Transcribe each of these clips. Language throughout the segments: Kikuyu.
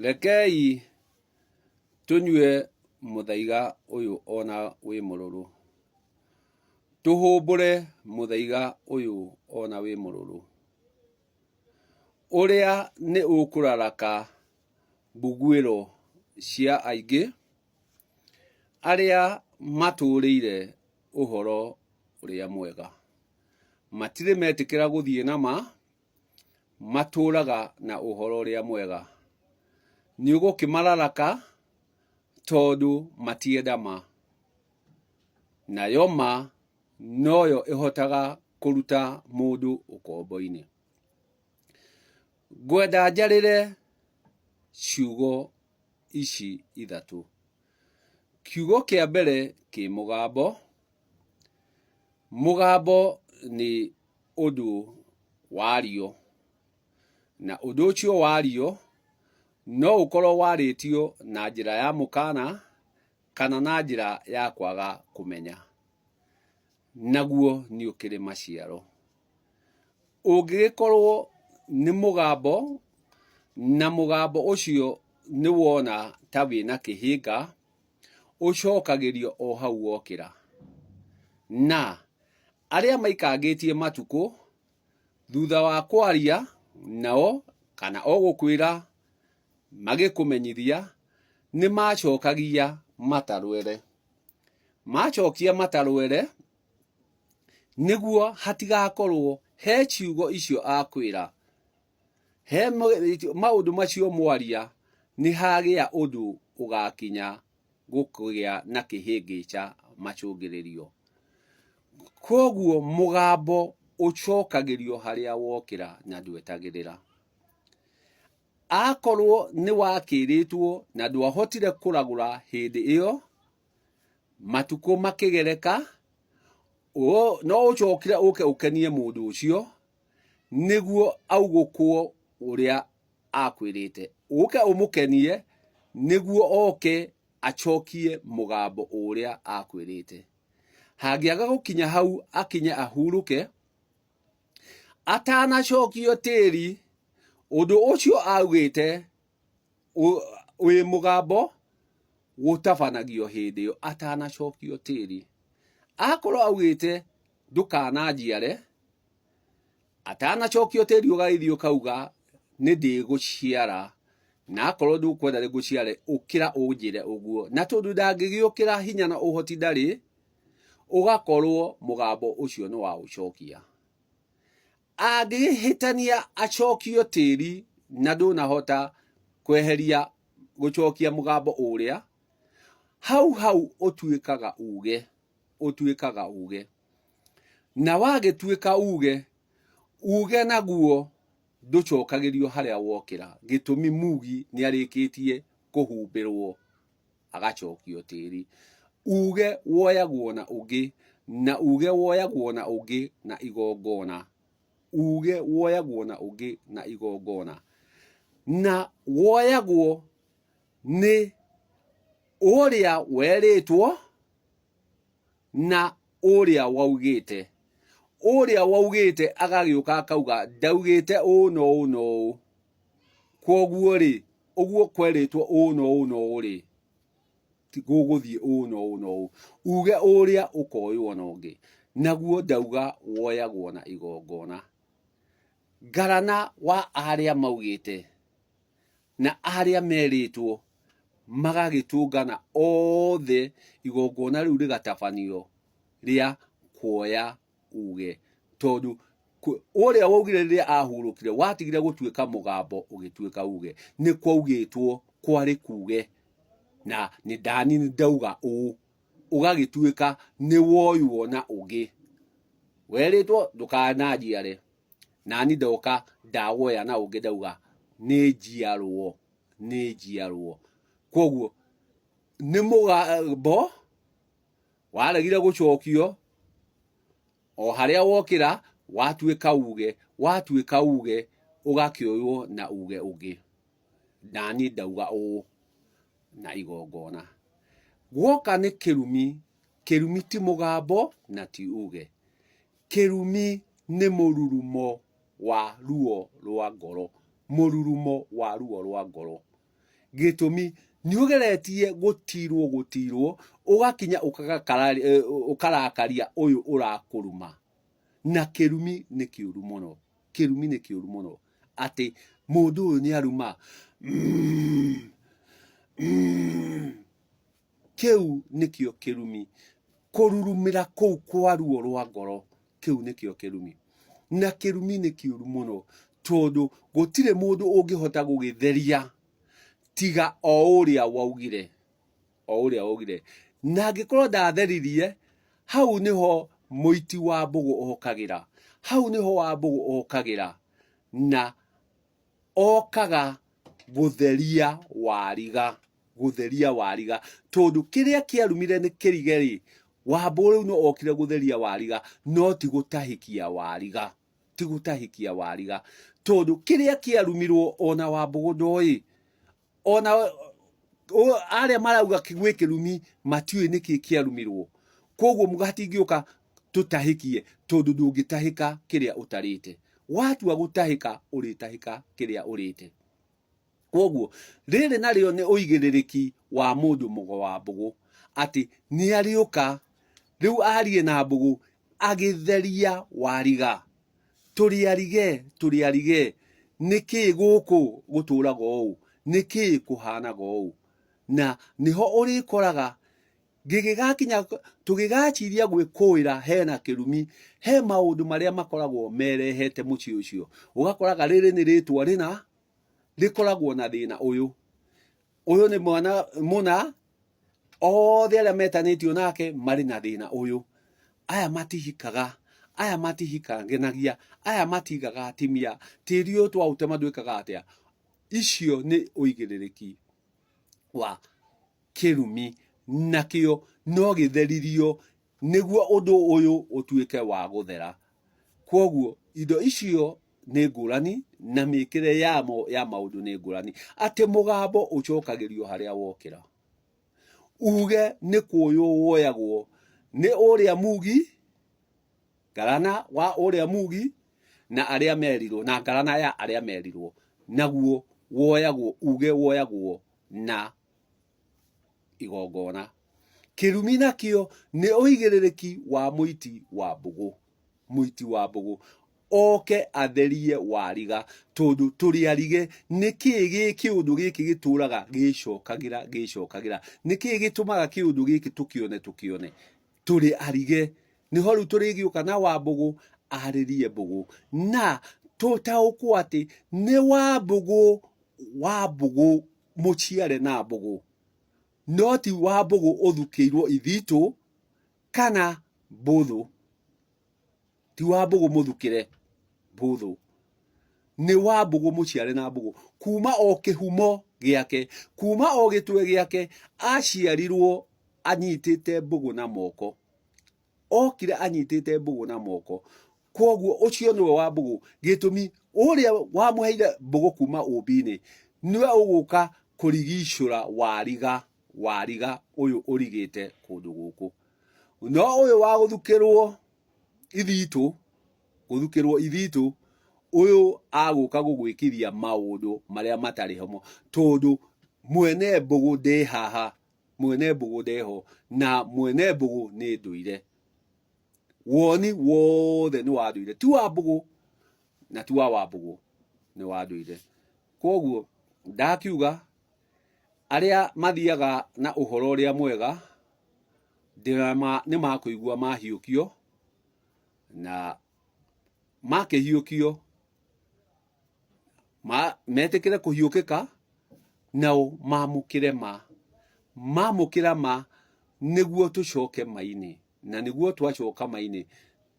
Rekei tũnyue mũthaiga ũyũ ona wĩ mũrũrũ. Tũhũmbũre mũthaiga ũyũ ona wĩ mũrũrũ. Ũrĩa nĩ ũkũraraka mbuguĩro cia aingĩ arĩa matũũrĩire ũhoro ũrĩa mwega. Matirĩ metĩkĩra gũthiĩ na ma, matũũraga na ũhoro ũrĩa mwega. Nĩ ũgũkĩmararaka tondũ matienda ma. Nayo ma noyo ĩhotaga kũruta mũndũ ũkombo-inĩ. Ngwenda njarĩre ciugo ici ithatũ. Kiugo kĩa mbere kĩ mũgambo. Mũgambo nĩ ũndũ wario, na ũndũ ũcio wario no ũkorwo warĩtio na njĩra ya mũkana kana na njĩra ya kwaga kũmenya, naguo nĩ ũkĩrĩ maciaro. Ũngĩgĩkorwo nĩ mũgambo na mũgambo ũcio nĩ wona ta wĩna kĩhĩnga, ũcokagĩrio o hau wokĩra. Na arĩa maikangĩtie matukũ thutha wa kwaria nao kana o gũkwĩra magĩkũmenyithia nĩ macokagia matarwere. Macokia matarwere nĩguo hatigakorwo he ciugo icio akwĩra, he maũndũ macio mwaria nĩ hagĩa ũndũ ũgakinya gũkĩgĩa na kĩhĩngĩca macũngĩrĩrio. Koguo mũgambo ũcokagĩrio harĩa wokĩra na ndwetagĩrĩra. Akorwo nĩ wakĩrĩtwo na ndwahotire kũragũra hĩndĩ ĩyo, matukũ makĩgereka, no ũcokire ũke ũkenie mũndũ ũcio, nĩguo augũkwo ũrĩa akwĩrĩte. Ũke ũmũkenie nĩguo oke acokie mũgambo ũrĩa akwĩrĩte. Hangĩaga gũkinya hau akinye ahurũke, atanacokio tĩri, ũndũ ũcio augĩte wĩ mũgambo gũtabanagio hĩndĩ ĩyo atanacokio tĩri. Akorwo augĩte ndũkananjiare, atanacokio tĩri ũgagĩthiĩ ũkauga nĩ ndĩgũciara, na akorwo ndũkwenda ngũciare ũkĩra ũnjĩre ũguo. Na tondũ ndangĩgĩũkĩra hinya na ũhoti ndarĩ, ũgakorwo mũgambo ũcio nĩ waũcokia. Angĩhĩtania acokio tĩri na ndũnahota kweheria gũcokia mũgambo ũrĩa, hau hau ũtuĩkaga uge, ũtuĩkaga uge. Na wagĩtuĩka uge, uge naguo ndũcokagĩrio harĩa wokĩra, gĩtũmi mugi nĩarĩkĩtie kũhumbĩrwo agacokio tĩri. Uge woyagwo na ũngĩ, na uge woyagwo na ũngĩ na igongona. Uge woyagwo na ũngĩ na igongona. Na woyagwo nĩ ũrĩa werĩtwo na ũrĩa waugĩte. Ũrĩa waugĩte agagĩũka akauga ndaugĩte ũũ na ũũ na ũũ. Kwoguo rĩ, ũguo kwerĩtwo ũũ na ũũ na ũũ rĩ, gũgũthiĩ ũũ na ũũ na ũũ. Uge ũrĩa ũkoywo na ũngĩ. Naguo ndauga woyagwo na igongona. Ngarana wa arĩa maugĩte na arĩa merĩtwo magagĩtũngana othe igongona rĩu rĩgatabanio rĩa kuoya uge tondũ ũrĩa waugire rĩrĩa ahurũkire watigire gũtuĩka mũgambo ũgĩtuĩka uge nĩ kwaugĩtwo kwarĩ kuge na nĩ ndani ndauga ũũ ũgagĩtuĩka nĩ woywo na ũngĩ werĩtwo ndũkananjiare nani ndoka ndawoya na ũngĩ ndauga nĩ njiarwo nĩ njiarwo koguo nĩ mũgambo waregire gũcokio o harĩa wokĩra watuĩka uge watuĩka uge ũgakĩoywo na uge ũngĩ nani ndauga ũũ na igongona guoka nĩ kĩrumi kĩrumi ti mũgambo na ti uge Kĩrumi nĩ mũrurumo wa ruo rwa ngoro, mũrurumo wa ruo rwa ngoro. Gĩtũmi nĩ ũgeretie gũtirwo gũtirwo ũgakinya ũkarakaria ũyũ ũrakũruma. Na kĩrumi nĩ kĩũru mũno, kĩrumi nĩ kĩũru mũno, atĩ mũndũ ũyũ nĩ aruma, kĩu nĩkĩo kĩrumi. Kũrurumĩra kũu kwa ruo rwa ngoro, kĩu nĩkĩo kĩrumi. Na kĩrumi nĩ kĩũru mũno, tondũ gũtirĩ mũndũ ũngĩhota gũgĩtheria tiga o ũrĩa waugire, o ũrĩa waugire. Na angĩkorwo ndatheririe, hau nĩho mũiti wa mbũgũ okagĩra, hau nĩho wa mbũgũ okagĩra na okaga gũtheria wariga, gũtheria wariga, tondũ kĩrĩa kĩarumire nĩ kĩrige rĩ, Wambũgũ rĩu no okire gũtheria wariga, no ti gũtahĩkia wariga, ti gũtahĩkia wariga, tondũ kĩrĩa kĩarumirwo ona Wambũgũ ndoĩ, ona arĩa marauga gwĩ kĩrumi matiũĩ nĩkĩ kĩarumirwo. Koguo hatingĩũka tũtahĩkie, tondũ ndũngĩtahĩka kĩrĩa ũtarĩte. Watua gũtahĩka, ũrĩtahĩka kĩrĩa ũrĩte. Kwoguo rĩrĩ narĩo nĩ ũigĩrĩrĩki wa mũndũ mũgo wa mbũgũ, atĩ nĩ arĩũka rĩu arie na mbũgũ agĩtheria wariga. Tũrĩ arige, tũrĩ arige, nĩkĩ gũkũ gũtũraga ũũ? Nĩkĩ kũhanaga ũũ? Na nĩho ũrĩkoraga gĩgĩgakinya tũgĩgaciria gwĩkũĩra hena kĩrumi, he maũndũ marĩa makoragwo merehete mũciĩ ũcio. Ũgakoraga rĩrĩ nĩ rĩtwa rĩna rĩkoragwo na thĩna ũyũ. Ũyũ nĩ mwana mũna, othe arĩa metanĩtio nake marĩ na thĩna ũyũ. Aya matihikaga, aya matihikanganagia, aya matigaga atimia, tĩri ũyũ twaũtema ndwĩkaga atĩa. Icio nĩ ũigĩrĩrĩki wa kĩrumi, nakĩo no gĩtheririo nĩguo ũndũ ũyũ ũtuĩke wa gũthera. Kwoguo indo icio nĩ ngũrani na mĩkĩre yamo ya maũndũ nĩ ngũrani. Atĩ mũgambo ũcokagĩrio harĩa wokĩra. Uge nĩ kũywo woyagwo nĩ ũrĩa mugi, ngarana wa ũrĩa mugi na arĩa merirwo, na ngarana ya arĩa merirwo. Naguo woyagwo, uge woyagwo na igongona. Kĩrumi nakĩo nĩ ũigĩrĩrĩki wa mũiti wa mbũgũ, mũiti wa mbũgũ oke atherie wariga, tondũ tũrĩ arige. Nĩkĩ gĩ kĩũndũ gĩkĩ gĩtũraga gĩcokagĩra gĩcokagĩra? Nĩkĩ gĩtũmaga kĩũndũ gĩkĩ tũkĩone tũkĩone? Tũrĩ arige. Nĩho rĩu tũrĩgĩũka na Wambũgũ arĩrie mbũgũ, na tũtaũkwo atĩ nĩ Wambũgũ, Wambũgũ mũciare na mbũgũ, no ti Wambũgũ ũthukĩirwo ithitũ kana mbũthũ. Ti Wambũgũ mũthukĩre mbũthũ, nĩ Wambũgũ mũciare na mbũgũ kuma o kĩhumo gĩake, kuma o gĩtwe gĩake. Aciarirwo anyitĩte mbũgũ na moko, okire anyitĩte mbũgũ na moko. Kwoguo ũcio nĩwe Wambũgũ. Gĩtũmi ũrĩa wamũheire mbũgũ kuma ũmbi-inĩ nĩwe ũgũka kũrigicũra wariga, wariga ũyũ ũrigĩte kũndũ gũkũ. No ũyũ wa gũthukĩrwo ithitũ, gũthukĩrwo ithitũ, ũyũ agũka gũgwĩkithia maũndũ marĩa matarĩ ho, tondũ mwene mbũgũ ndĩ haha, mwene mbũgũ ndeho, na mwene mbũgũ nĩ ndũire. Woni wothe nĩ wa ndũire, ti wa mbũgũ na ti wa Wambũgũ, nĩ wa ndũire. Kwoguo ndakiuga arĩa mathiaga na ũhoro ũrĩa mwega nĩ makũigua mahiũkio, na makĩhiũkio metĩkĩre kũhiũkĩka, nao mamũkĩre ma. Mamũkĩra ma nĩguo tũcoke ma-inĩ, na nĩguo twacoka ma-inĩ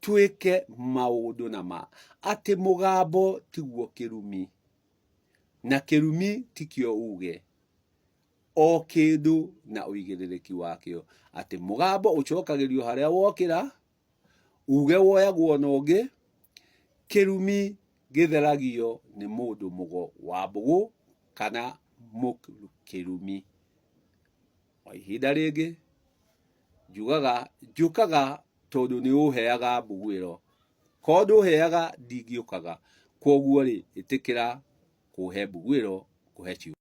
twĩke maũndũ na ma. Atĩ mũgambo tiguo kĩrumi, na kĩrumi tikĩo uge. O kĩndũ na ũigĩrĩrĩki wakĩo. Atĩ mũgambo ũcokagĩrio harĩa wokĩra, uge woyagwo na ũngĩ, kĩrumi gĩtheragio nĩ mũndũ mũgo wa mbũgũ kana mũkĩrumi. O ihinda rĩngĩ njugaga njũkaga tondũ nĩ ũheaga mbuguĩro, korwo ndũheaga ndingĩũkaga. Kwoguo rĩ, ĩtĩkĩra kũhe mbuguĩro, kũhe ciugo.